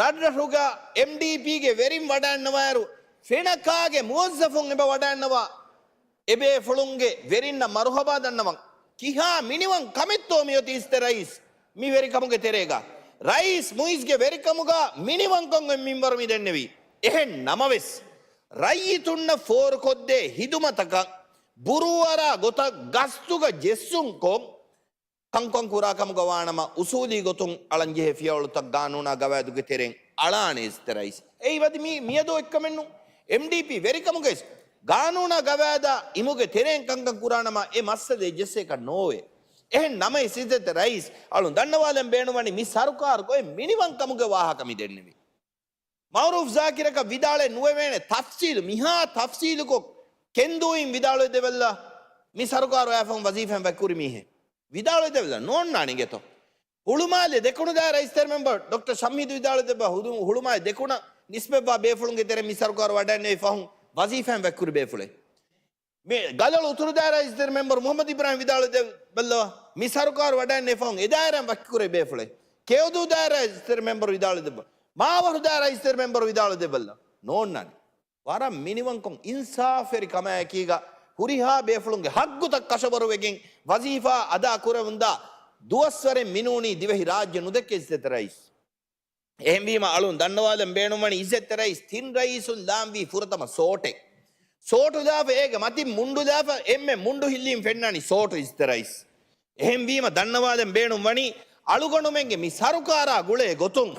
ރަށްރަށުގަ އެމްޑީޕީގެ ވެރިން ވަޑައިންނަވާއިރު، ފެނަކާގެ މުވައްޒަފުން އެބަ ވަޑައިންނަވާ، އެބޭފުޅުންގެ ވެރިންނަށް މަރުހަބާ ދަންނަވަން. ކިހާ މިނިވަން ކަމެއްތޯ މިއޮތީ އިސްތެ ރައީސް؟ މި ވެރިކަމުގެ ތެރޭގަ، ރައީސް މުއިޒްގެ ވެރިކަމުގަ މިނިވަންކަން އޮތް މިންވަރު މި ދެންނެވީ. އެހެން ނަމަވެސް، ރައްޔިތުންނަށް ފޯރުކޮށްދޭ ހިދުމަތަކަށް ބުރޫއަރާ ގޮތަށް ގަސްތުގަ ޖެއްސުންކޮށް، ކަންކަން ކުރާ ކަމުގަ ވާނަމަ، އުސޫލީ ގޮތުން އަޅަންޖެހޭ ފިޔަވަޅުތައް ގާނޫނާ ގަވާއިދުގެ ތެރެއިން އަޅާނެ އިސްތެ ރައީސް. އެއީ ވަދި މީ މިއަދު އޮތްކަމެއްނު. އެމްޑީޕީ ވެރިކަމުގައިސް ގާނޫނާ ގަވާއިދާ އިމުގެ ތެރެއިން ކަންކަން ކުރާނަމަ، އެ މައްސަލަ އެއްޖެއްސޭކަށް ނޯވޭ. އެހެން ނަމަވެސް އިއްޒަތްތެރި ރައީސް، އަޅުން ދަންނަވާލަން ބޭނުންވަނީ މި ސަރުކާރުގައި މިނިވަންކަމުގެ ވާހަކަ މި ދެންނެވީ. މައުރޫފް ޒާކިރަކަށް ވިދާޅެއް ނުވެވޭނެ ތަފްސީލު، މިހާ ތަފްސީލުކޮށް ކެންދޫއިން ވިދާޅުވެދެވެއްލާ، މި ސަރުކާރު އައިފަހުން ވަޒީފާއިން ވަކިކުރި މީހެއް. ވިދާޅުވެދެވެލަ ނޯންނާނެ އިނގޭތޯ. ހުޅުމާލެ ދެކުނު ދާއިރާ އިސްތެރި މެމްބަރު ޑޮކްޓަރ ޝަމްހީދު ވިދާޅުވެދެއްވާ ހުދު-، ހުޅުމާލެ ދެކުނަށް ނިސްބަތްވާ ބޭފުޅުންގެ ތެރެއިން މި ސަރުކާރު ވަޑައިންނެވި ފަހުން ވަޒީފާއިން ވަކިކުރި ބޭފުޅެއް. މި ގަލޮޅު އުތުރު ދާއިރާ އިސްތެރި މެމްބަރު މުހައްމަދު އިބްރާހިމް ވިދާޅުވެދެއްވައްލަވާ މި ސަރުކާރު ވަޑައިންނެވި ފަހުން އެ ދާއިރާއިން ވަކިކުރެއްވި ބޭފުޅެއް. ކެޔޮދޫ ދާއިރާ އިސްތެރި މެމްބަރު ވިދާޅުވެދެއްވާ. މާވަރު ދާއިރާ އިސްތެރި މެމްބަރު ވިދާޅުވެދެއްވައްލަ ނޯންނާނެ. ވަރަށް މިނިވަންކޮށް އިންސާފުވެރި ކަމާއެކީގަ ހުރިހާ ބޭފުޅުންގެ ހައްގުތައް ކަށަވަރުވެގެން ވަޒީފާ އަދާ ކުރެވުންދާ ދުވަސްވަރެއް މިނޫނީ ދިވެހި ރާއްޖެ ނުދެއްކޭ އިއްޒަތްތެރި ރައީސް. އެހެންވީމަ އަޅުން ދަންނަވާލަން ބޭނުންވަނީ އިއްޒަތްތެރި ރައީސް ތިން ރައީސުން ލާންވީ ފުރަތަމަ ސޯޓެއް. ސޯޓު ލާފަ އޭގެ މަތިން މުންޑު ލާފަ އެންމެ މުންޑު ހިއްލީން ފެންނާނީ ސޯޓު އިއްޒަތްތެރި ރައީސް. އެހެންވީމަ ދަންނަވާލަން ބޭނުން ވަނީ، އަޅުގަނޑުމެންގެ މި ސަރުކާރާ ގުޅޭ ގޮތުން،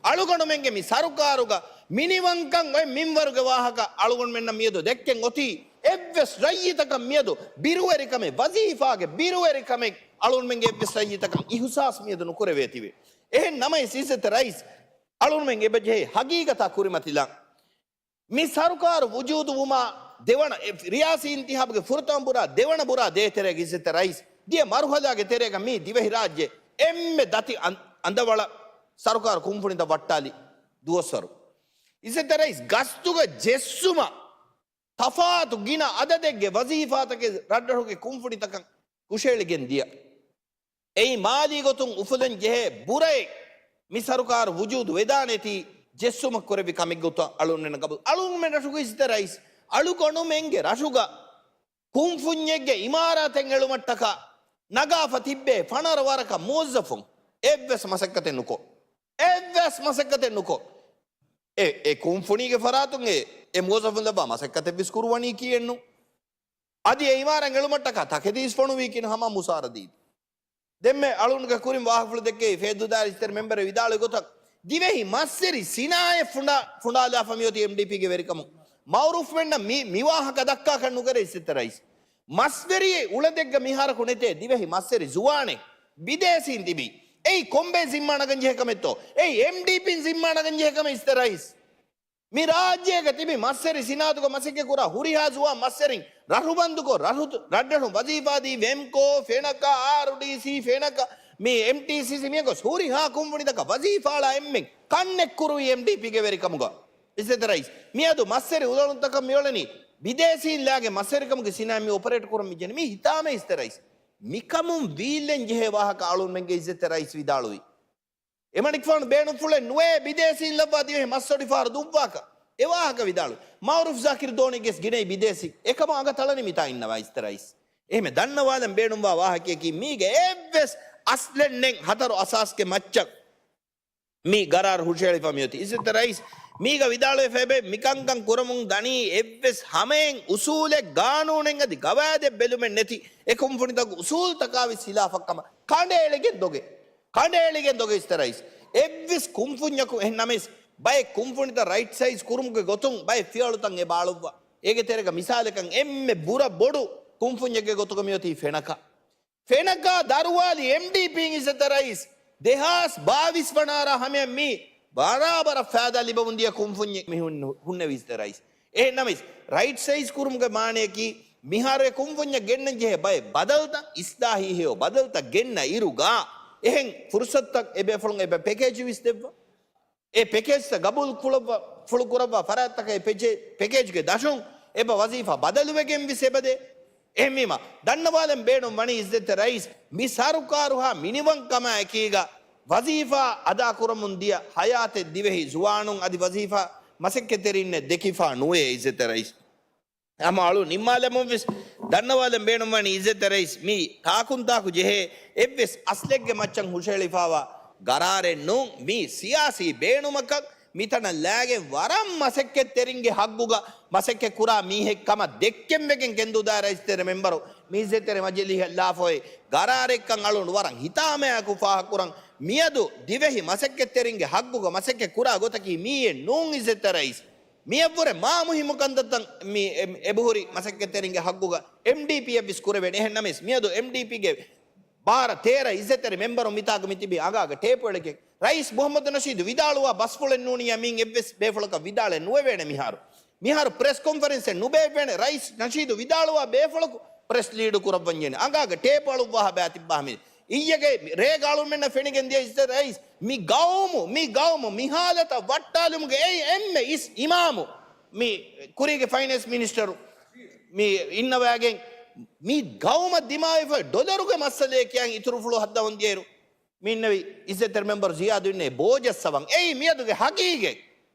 އަޅުގަނޑުމެންގެ މި ސަރުކާރުގަ މިނިވަންކަން އޮތް މިންވަރުގެ ވާހަކަ އަޅުގަނޑުމެންނަށް މިއަދު ދެއްކެން އޮތީ، އެއްވެސް ރައްޔިތަކަށް މިއަދު ބިރުވެރިކަމެއް، ވަޒީފާގެ ބިރުވެރިކަމެއް އަޅުގަނޑުމެންގެ އެއްވެސް ރައްޔިތަކަށް އިހުސާސް މިއަދު ނުކުރެވޭތީވެ. އެހެން ނަމަވެސް އިއްޒަތްތެރި ރައީސް، އަޅުގަނޑުމެން އެބަޖެހޭ ހަގީގަތާ ކުރިމަތިލަން. މި ސަރުކާރު ވުޖޫދުވުމާ ދެވަނަ، އެ، ރިޔާސީ އިންތިހާބުގެ ފުރަތަމަ ބުރާ، ދެވަނަ ބުރާ ދޭތެރޭގަ އިއްޒަތްތެރި ރައީސް، ދިޔަ މަރުހަލާގެ ތެރޭގަ މީ ދިވެހިރާއްޖެ އެންމެ ދަތި އަން-، އަނދަވަޅަށް ސަރުކާރު ކުންފުނިތައް ވައްޓާލި ދުވަސްވަރު. އިއްޒަތްތެރި ރައީސް ގަސްތުގަ ޖެއްސުމަށް ތަފާތު ގިނަ އަދަދެއްގެ ވަޒީފާތަކެއް ރަށްރަށުގެ ކުންފުނިތަކަށް ހުށައެޅިގެން ދިޔަ. އެއީ މާލީ ގޮތުން އުފުލަން ޖެހޭ ބުރައެއް މި ސަރުކާރު ވުޖޫދު ވެދާނެތީ ޖެއްސުމަށް ކުރެއްވި ކަމެއްގޮތަށް އަޅުގަނޑުމެންނަށް ގަބޫލު. އަޅުގަނޑުމެން ރަށުގަ އިއްޒަތްތެރި ރައީސް، އަޅުގަނޑުމެންގެ ރަށުގަ ކުންފުންޏެއްގެ އިމާރާތެއް އެޅުމަށްޓަކާ ނަގާފަ ތިއްބޭ ފަނަރަ ވަރަކަށް މުވައްޒަފުން އެއްވެސް މަސައްކަތެއް ނުކޮށް، އެއްވެސް މަސައްކަތެއް ނުކޮށް، އެ، އެ ކުންފުނީގެ ފަރާތުން އެ، އެ މުވައްޒަފުން ލައްވާ މަސައްކަތެއްވެސް ކުރުވަނީކީއެއްނު. އަދި އެ އިމާރާތް އެޅުމަށްޓަކާ ތަކެތީސް ފޮނުވީކީނު ހަމަ މުސާރަ ދީ. ދެންމެ އަޅުންގެ ކުރިން ވާހަކަފުޅު ދެއްކެވި ފޭދޫ ދާއިރާ އިސްތެރި މެމްބަރެއް ވިދާޅުވި ގޮތަށް، ދިވެހި މަސްވެރި ސިނާއަތް ފުނޑާ، ފުނޑާލާފަ މިއޮތީ އެމްޑީޕީގެ ވެރިކަމުން. މައުރޫފްމެންނަށް މި، މި ވާހަކަ ދައްކާކަށް ނުކެރޭ އިއްޒަތްތެރި ރައީސް. މަސްވެރިއެއް އުޅަނދެއްގަ މިހާރަކު ނެތޭ ދިވެހި މަސްވެރި ޒުވާނެއް. ބިދޭސީން ތިބީ. އެއީ ކޮންބޭ ޒިންމާ ނަގަން ޖެހޭ ކަމެއްތޯ؟ އެއީ އެމްޑީޕީން ޒިންމާ ނަގަން ޖެހޭ ކަމެއް އިއްޒަތްތެރި ރައީސް. މި ރާއްޖޭގަ ތިބި މަސްވެރި ސިނާއަތުގަ މަސައްކަތް ކުރާ ހުރިހާ ޒުވާން މަސްވެރިން ރަށުބަންދުކޮށް، ރަށު-، ރަށްރަށުން ވަޒީފާ ދީ، ވެމްކޯ، ފެނަކަ، އާރުޑީސީ، ފެނަކަ، މި އެމްޓީސީސީ މިޔަގޮސް ހުރިހާ ކުންފުނިތަކަށް ވަޒީފާއަޅާ އެންމެން ކަންނެއްކުރުވީ އެމްޑީޕީގެ ވެރިކަމުގަ. އިއްޒަތްތެރި ރައީސް، މިއަދު މަސްވެރި އުޅަނދުތަކަށް މިއުޅެނީ ބިދޭސީން ލާގެ މަސްވެރިކަމުގެ ސިނާއަތް މި އޮޕަރޭޓް ކުރަން މި ޖެހެނީ މީ ހިތާމަ އިއްޒަތްތެރި ރައީސް. މިކަމުން ވީއްލެން ޖެހޭ ވާހަކަ އަޅުންމެންގެ އިއްޒަތްތެރި ރައީސް ވިދާޅުވީ. އެމަނިކުފާނު ބޭނުންފުޅެއް ނުވޭ ބިދޭސީން ލައްވާ ދިވެހި މަސް އޮޑިފަހަރު ދުއްވާކަށް. އެ ވާހަކަ ވިދާޅު. މައުރޫފް ޒާކިރު ދޯނިގެސް ގިނައީ ބިދޭސީ. އެކަމަށް އަނގަ ތަޅަނީ މިތާ އިންނަވާ އިއްޒަތްތެރި ރައީސް. އެހެން ދަންނަވާލަން ބޭނުންވާ ވާހަކަޔަކީ މީގެ އެއްވެސް އަސްލެއް ނެތް ހަތަރު އަސާސްގެ މައްޗަށް މި ގަރާރު ހުށައެޅިފަ މިއޮތީ. އިއްޒަތްތެރި ރައީސް މީގަ ވިދާޅުވެފައިބެ މިކަންކަން ކުރަމުން ދަނީ އެއްވެސް ހަމައެއް އުސޫލެއް ގާނޫނެއް އަދި ގަވާއިދެއް ބެލުމެއް ނެތި އެ ކުންފުނިތަކު އުސޫލްތަކާވެސް ހިލާފަށް ކަމަށް ކަނޑައެޅިގެން ދޮގެއް. ކަނޑައެޅިގެން ދޮގެއް އިއްޒަތްތެރި ރައީސް. އެއްވެސް ކުންފުންޏަކު އެހެން ނަމަވެސް، ބައެއް ކުންފުނިތައް ރައިޓް ސައިޒް ކުރުމުގެ ގޮތުން ބައެއް ފިޔަވަޅުތައް އެބަ އަޅުއްވާ. އޭގެ ތެރޭގަ މިސާލަކަށް އެންމެ ބުރަ ބޮޑު ކުންފުންޏެއްގެ ގޮތުގަ މިއޮތީ ފެނަކަ. ފެނަކަ ދަރުވާލި އެމްޑީޕީން އިއްޒަތްތެރި ރައީސް ދެހާސް ބާވީސް ވަނަ އަރާ ހަމަޔަށް މީ ބަރާބަރަށް ފައިދާ ލިބެމުން ދިޔަ ކުންފުންޏެއް މި ހުން-، ހުންނެވީ އިއްޒަތްތެރި ރައީސް. އެހެން ނަމަވެސް، ރައިޓް ސައިޒް ކުރުމުގެ މާނަޔަކީ، މިހާރު އެ ކުންފުންޏަށް ގެންނަން ޖެހޭ ބައެއް ބަދަލުތައް، އިސްލާހީ ހެޔޮ ބަދަލުތައް ގެންނަ އިރުގަ، އެހެން ފުރުސަތުތައް އެބޭފުޅުން އެބަ ޕެކޭޖު ވިސް ދެއްވާ. އެ ޕެކޭޖްތައް ގަބޫލު ކުޅައްވާ، ފުޅު ކުރައްވާ ފަރާތްތަކަށް އެ ޕެޖެ-، ޕެކޭޖްގެ ދަށުން އެބަ ވަޒީފާ ބަދަލުވެގެން ވިސް އެބަދޭ. އެހެންވީމަ، ދަންނަވާލަން ބޭނުން ވަނީ އިއްޒަތްތެރި ރައީސް މި ސަރުކާރުހާ މިނިވަންކަމާއެކީގަ ވަޒީފާ އަދާކުރަމުން ދިޔަ ހަޔާތެއް ދިވެހި ޒުވާނުން އަދި ވަޒީފާ މަސައްކަތްތެރިންނެއް ދެކިފާ ނުވޭ، އިއްޒަތްތެރި ރައީސް. ހަމަ އަޅު ނިންމާލަމުން ވެސް ދަންނަވާލަން ބޭނުންވަނީ، އިއްޒަތްތެރި ރައީސް، މީ ތާކުން ތާކު ޖެހޭ އެއްވެސް އަސްލެއްގެ މައްޗަށް ހުށަހެޅިފާވާ ގަރާރެއް ނޫން. މީ ސިޔާސީ ބޭނުމަކަށް މިތަނަށް ލާގެން ވަރަށް މަސައްކަތްތެރިންގެ ހައްގުގަ މަސައްކަތް ކުރާ މީހެއް ކަމަށް ދެއްކެން ވެގެން ގެންދޫދާ ރައީސްތެރި މެންބަރު މި އިއްޒަތްތެރި މަޖިލީހަށް ލާފައޮތް ގަރާރެއްކަން އަޅުން ވަރަށް ހިތާމަޔާކު ފާހަގަކުރަން. މިއަދު ދިވެހި މަސައްކަތްތެރިންގެ ހައްގުގަ މަސައްކަތް ކުރާ ގޮތަކީ މިއީ ނޫން އިއްޒަތްތެރި ރައީސް. މިއަށްވުރެ މާ މުހިއްމު ކަންތައްތައް މި އެ-، އެބަހުރި މަސައްކަތްތެރިންގެ ހައްގުގަ އެމްޑީޕީއަށްވެސް ކުރެވޭނެ. އެހެން ނަމަވެސް މިއަދު އެމްޑީޕީގެ ބާރަ ތޭރަ އިއްޒަތްތެރި މެންބަރު މިތާގަ މިތިބީ އަނގާގަ ޓޭޕު އެޅިގެން ރައީސް މުހައްމަދު ނަޝީދު ވިދާޅުވާ ބަސްފުޅެއް ނޫނިއްޔާ މިއިން އެއްވެސް ބޭފުޅަކަށް ވިދާޅެއް ނުވެވޭނެ މިހާރު. މިހާރު ޕްރެސް ކޮންފަރެންސެއް ނުބޭއްވޭނެ. ރައީސް ނަޝީދު ވިދާޅުވާ ބޭފުޅަކު ޕްރެސް ލީޑު ކުރައްވަންޖެހޭނެ. އަނގާގަ ޓޭޕު އަޅުއްވާހާ ބައިތިއްބާ މި އިއްޔެގެ ރޭގަ އަޅުމެންނަށް ފެނިގެން ދިޔަ އިއްޒަތްތެރި ރައީސް މި ގައުމު، މި ގައުމު މި ހާލަތަށް ވައްޓާލުމުގެ އެއީ އެންމެ އިސް އިމާމު މި ކުރީގެ ފައިނޭންސް މިނިސްޓަރު މި އިންނަވައިގެން މި ގައުމަށް ދިމާވެފަ ޑޮލަރުގެ މައްސަލައެއް ކިޔަން އިތުރުފުޅު ހައްދަވަން ދިޔައިރު މި އިންނެވި އިއްޒަތްތެރި މެންބަރު ޒިޔާދު އިންނޭ ބޯޖައްސަވަން. އެއީ މިއަދުގެ ހަގީގަތް.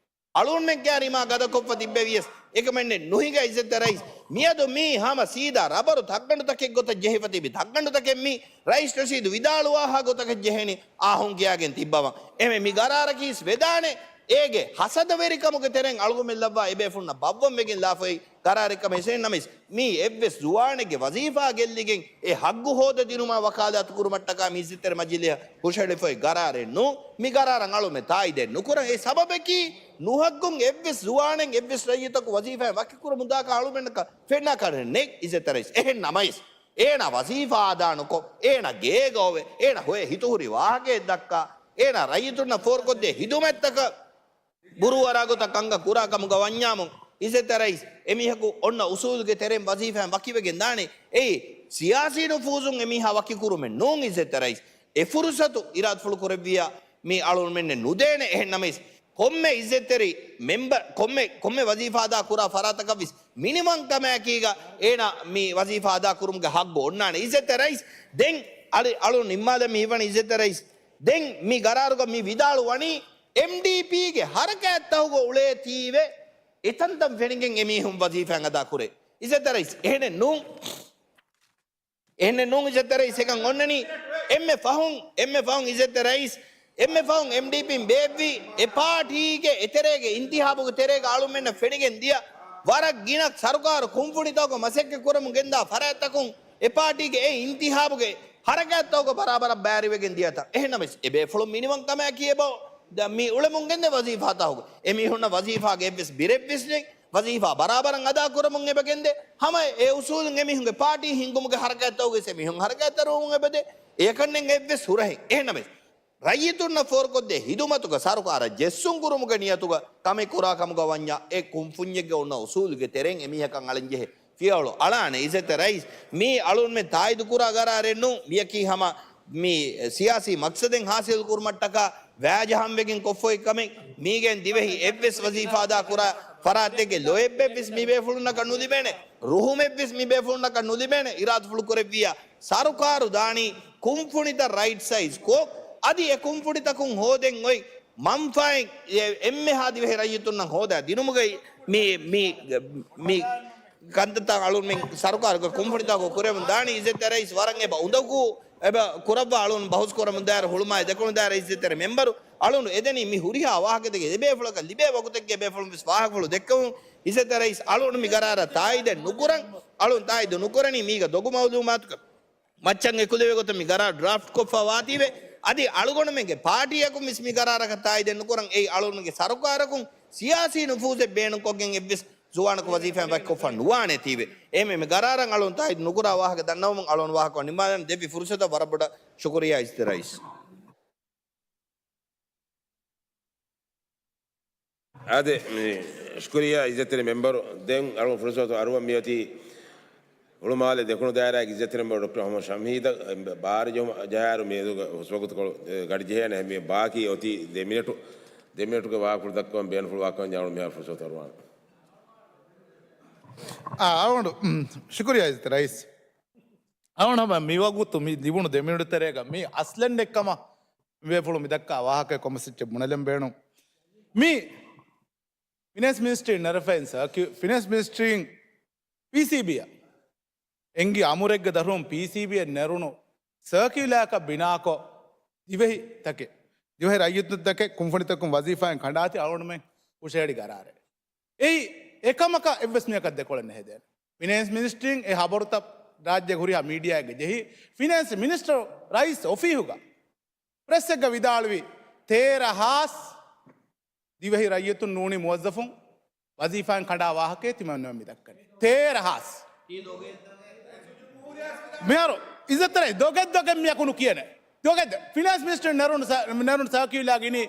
އަޅުންމެން ކައިރީމާ ގަދަކޮށްފަ ތިއްބެވިޔަސް އެކަމެއްނެއް ނުހިނގާ އިއްޒަތްތެރި ރައީސް. މިއަދު މީ ހަމަ ސީދާ ރަބަރު ތައްގަނޑުތަކެއް ގޮތަށް ޖެހިފަ ތިބި ތައްގަނޑުތަކެއް މީ ރައީސް ނަޝީދު ވިދާޅުވާހާ ގޮތަކަށް ޖެހޭނީ އާ ހުން ކިޔާގެން ތިއްބަވަން. އެހެން މި ގަރާރަކީސް ވެދާނެ އޭގެ ހަސަދަވެރިކަމުގެ ތެރެއިން އަޅުގަމެން ލައްވާ އެބޭފުޅުންނަށް ބައްވަން ވެގެން ލާފައި ގަރާރެއް ކަމަށް. އެހެން ނަމަވެސް މީ އެއްވެސް ޒުވާނެއްގެ ވަޒީފާ ގެއްލިގެން އެ ހައްގު ހޯދަދިނުމާ ވަކާލާތު ކުރުމަށްޓަކާ މި އިއްޒަތްތެރި މަޖިލީހަށް ހުށަހެޅިފައި ގަރާރެއް ނޫން. މި ގަރާރަށް އަޅުމެ ތާއީދެއް ނުކުރަން. އެ ސަބަބަކީ ނުހައްގުން އެއްވެސް ޒުވާނެއް އެއްވެސް ރައްޔިތަކު ވަޒީފާއެއް ވަކިކުރަމުންދާކަށް އަޅުމެންނަކަށް ފެންނާ ކަން ނެތް އިއްޒަތްތެރި ރައީސް. އެހެން ނަމަވެސް އޭނާ ވަޒީފާ އަދާނުކޮށް، އޭނާ ގޭގަ އޮވެ، އޭނާ ހޮޔެ ހިތުހުރި ވާހަކައެއް ދައްކާ، އޭނާ ރައްޔިތުންނަށް ފޯރުކޮށްދޭ ހިދުމަތްތަކަށް ބުރޫއަރާ ގޮތަށް ކަންކަން ކުރާ ކަމުގަ ވަންޏާމު، އިއްޒަތްތެރި ރައީސް އެމީހަކު އޮންނަ އުސޫލުގެ ތެރެއިން ވަޒީފާއިން ވަކިވެގެން ދާނެ. އެއީ ސިޔާސީ ނުފޫޒުން އެމީހާ ވަކިކުރުމެއް ނޫން އިއްޒަތްތެރި ރައީސް. އެ ފުރުސަތު އިރާދަފުޅު ކުރެއްވިއްޔާ މީ އަޅުމެންނެއް ނުދޭނެ. އެހެން ނަމަވެސް ކޮންމެ އިއްޒަތްތެރި މެމްބަރ، ކޮންމެ، ކޮންމެ ވަޒީފާ އަދާ ކުރާ ފަރާތަކަށްވެސް މިނިވަންކަމާއެކީގަ އޭނާ މި ވަޒީފާ އަދާ ކުރުމުގެ ހައްގު އޮންނާނެ. އިއްޒަތްތެރި ރައީސް ދެން އަޅު، އަޅު ނިންމާލަން މި ހިތްވަނީ އިއްޒަތްތެރި ރައީސް ދެން މި ގަރާރުގަ މި ވިދާޅު ވަނީ އެމްޑީޕީގެ ހަރަކާތްތަކުގަ އުޅޭތީވެ އެތަންތަން ފެނިގެން އެމީހުން ވަޒީފާއިން އަދާ ކުރޭ. އިއްޒަތްތެރި ރައީސް އެހެނެއް ނޫން. އެހެނެއް ނޫން އިއްޒަތްތެރި ރައީސް. އެކަން އޮންނަނީ އެންމެ ފަހުން، އެންމެ ފަހުން އިއްޒަތްތެރި ރައީސް، އެންމެ ފަހުން އެމްޑީޕީން ބޭއްވި އެ ޕާޓީގެ އެތެރޭގެ އިންތިހާބުގެ ތެރޭގަ އަޅުމެންނަށް ފެނިގެން ދިޔަ ވަރަށް ގިނަ ސަރުކާރު ކުންފުނިތަކުގަ މަސައްކަތް ކުރަމުން ގެންދާ ފަރާތްތަކުން އެ ޕާޓީގެ އެ އިންތިހާބުގެ ހަރަކާތްތަކުގަ ބަރާބަރަށް ބައިވެރިވެގެން ދިޔަތަ؟ އެހެން ނަމަވެސް އެ ބޭފުޅުން މިނިވަންކަމާއެކީ އެބަ މި އުޅެމުން ގެންދޭ ވަޒީފާތަކުގަ އެމީހުންނަށް ވަޒީފާގެ އެއްވެސް ބިރެއްވެސް ނެތް. ވަޒީފާ ބަރާބަރަށް އަދާކުރަމުން އެބަ ގެންދޭ. ހަމަ އެ އުސޫލުން އެމީހުންގެ ޕާޓީ ހިންގުމުގެ ހަރަކާތްތަކުގައި އެމީހުން ހަރަކާތްތެރިވަމުން އެބަދޭ. އެކަންނެއް އެއްވެސް ހުރަހެއް. އެހެންނަމަވެސް ރައްޔިތުންނަށް ފޯރުކޮށްދޭ ހިދުމަތުގަ ސަރުކާރަށް ޖެއްސުން ކުރުމުގެ ނިޔަތުގަ ކަމެއް ކުރާ ކަމުގަ ވަންޏާ އެ ކުންފުންޏެއްގެ އޮންނަ އުސޫލުގެ ތެރެއިން އެމީހަކަށް އަޅަންޖެހޭ ފިޔަވަޅު އަޅާނެ. އިއްޒަތްތެރި ރައީސް، މީ އަޅުންމެ ތާއީދުކުރާ ގަރާރެއް ނޫން. މިޔަކީ ހަމަ މި ސިޔާސީ މަޤްޞަދެއް ހާސިލް ކުރުމަށްޓަކާ ވައިޖަހަންވެގެން ކޮށްފައި ކަމެއް. މީގެން ދިވެހި އެއްވެސް ވަޒީފާ އަދާ ކުރާ ފަރާތެއްގެ ލޯތްބެއްވެސް މި ބޭފުޅުންނަކަށް ނުލިބޭނެ. ރުހުމެއްވެސް މި ބޭފުޅުންނަކަށް ނުލިބޭނެ. އިރާދަފުޅު ކުރެއްވިއްޔާ ސަރުކާރު ދާނީ ކުންފުނިތައް ރައިޓް ސައިޒް ކޮށް، އަދި އެ ކުންފުނިތަކުން ހޯދެން އޮތް މަންފާއެއް އެ އެންމެހާ ދިވެހި ރައްޔިތުންނަށް ހޯދާ ދިނުމުގައި މި، މި، މި ކަންތައްތައް އަޅުންމެން ސަރުކާރުގެ ކުންފުނިތަކުން ކުރެވުން ދާނީ. އިއްޒަތްތެރި ރައީސް ވަރަށް އެބަ އުނދަގޫ އެބަ ކުރައްވާ އަޅުން ބަހުސް ކުރަމުން ދާއިރު ހުޅުމާއި ދެކުނު ދާއިރު އިއްޒަތްތެރި މެމްބަރު އަޅުން އެދެނީ މި ހުރިހާ ވާހަކަތަކެއް އެބޭފުޅަކަށް ލިބޭ ވަގުތެއްގެ ބޭފުޅުން ވެސް ވާހަކަފުޅު ދެއްކެވުން. އިއްޒަތްތެރި ރައީސް އަޅުން މި ގަރާރަށް ތާއީދެއް ނުކުރަން. އަޅުން ތާއީދު ނުކުރަނީ މީގަ ދޮގު މައުލޫމާތުކަން މައްޗަށް އެކުލެވޭ ގޮތަށް މި ގަރާރު ޑްރާފްޓް ކޮށްފަ ވާތީވެ، އަދި އަޅުގަނޑުމެންގެ ޕާޓީއަކުން ވެސް މި ގަރާރަކަށް ތާއީދެއް ނުކުރަން. އެއީ އަޅުގަނޑުމެންގެ ސަރުކާރަކުން ސިޔާސީ ނުފޫޒެއް ބޭނުންކޮށްގެން އެއްވެސް ޒުވާނަކު ވަޒީފާއިން ވަކިކޮށްފަ ނުވާނެތީވެ. އެހެންވެ މި ގަރާރަށް އަޅުން ތާއީދު ނުކުރާ ވާހަކަ ދަންނަވަމުން އަޅުން ވާހަކަ ނިންމާލަން. ދެއްވި ފުރުސަތަށް ވަރަށް ބޮޑަށް ޝުކުރިއްޔާ އިއްޒަތްތެރި ރައީސް. އާދެ، މި ޝުކުރިއްޔާ އިއްޒަތްތެރި މެމްބަރު. ދެން އަޅުގަނޑު ފުރުސަތު އަރުވަން މިއޮތީ ހުޅުމާލެ ދެކުނު ދާއިރާގެ އިއްޒަތްތެރި މެމްބަރު ޑޮކްޓަރ މުހައްމަދު ޝަމްހީދަށް ބާރަށް ޖަހާއިރު މިއަދު ވަގުތުކޮޅު ގަޑި ޖެހޭނެ. މި ބާކީ އޮތީ ދެ މިނެޓު، ދެ މިނެޓުގެ ވާހަކަފުޅު ދައްކަވަން ބޭނުންފުޅު ވާކަމަށް އަޅުގަނޑު މިހާރު ފުރުސަތު އަރުވާނެ. އާ، އަޅުގަނޑު، އުން، ޝުކުރިއްޔާ އިއްޒަތްތެރި ރައީސް. އަޅުގަނޑު ހަމަ މިވަގުތު މި ލިބުނު ދެ މިނެޓު ތެރޭގަ މީ އަސްލެއް ނެތްކަމަށް ބޭފުޅުން މިދައްކާ ވާހަކަ ކޮންމެސް އެއްޗެއް ބުނެލަން ބޭނުން. މި ފިނޭންސް މިނިސްޓްރީން ނެރެފައިން ސަރކި-، ފިނޭންސް މިނިސްޓްރީން ޕީސީބީއަށް އެނގި އަމުރެއްގެ ދަށުން ޕީސީބީއަށް ނެރުނު ސަރކިއުލާއަކަށް ބިނާކޮށް، ދިވެހިތަކެއް، ދިވެހި ރައްޔިތުންތަކެއް، ކުންފުނިތަކުން ވަޒީފާއިން ކަނޑާތީ އަޅުގަނޑުމެން ހުށަހެޅި ގަރާރެއް. އެއީ އެކަމަކަށް އެއްވެސް މީހަކަށް ދެކޮޅެއް ނެހެދޭނެ. ފިނޭންސް މިނިސްޓްރީން އެ ހަބަރުތައް ރާއްޖޭގެ ހުރިހާ މީޑިއާއެއްގަ ޖެހި، ފިނޭންސް މިނިސްޓަރ ރައީސް އޮފީހުގަ ޕްރެސްއެއްގަ ވިދާޅުވި، ތޭރަ ހާސް ދިވެހި ރައްޔިތުން ނޫނީ މުވައްޒަފުން ވަޒީފާއިން ކަނޑާ ވާހަކައެއް ތިމަންނަމެން މި ދައްކަނީ. ތޭރަ ހާސް. މިހާރު އިއްޒަތްތެރި ދޮގެއް ދޮގެއް މިޔަކު ނުކިޔަނެ. ދޮގެއް ދޮ-، ފިނޭންސް މިނިސްޓަރ ނެރުނު ސަ-، ނެރުނު ސަރކިއުލާ ގިނީ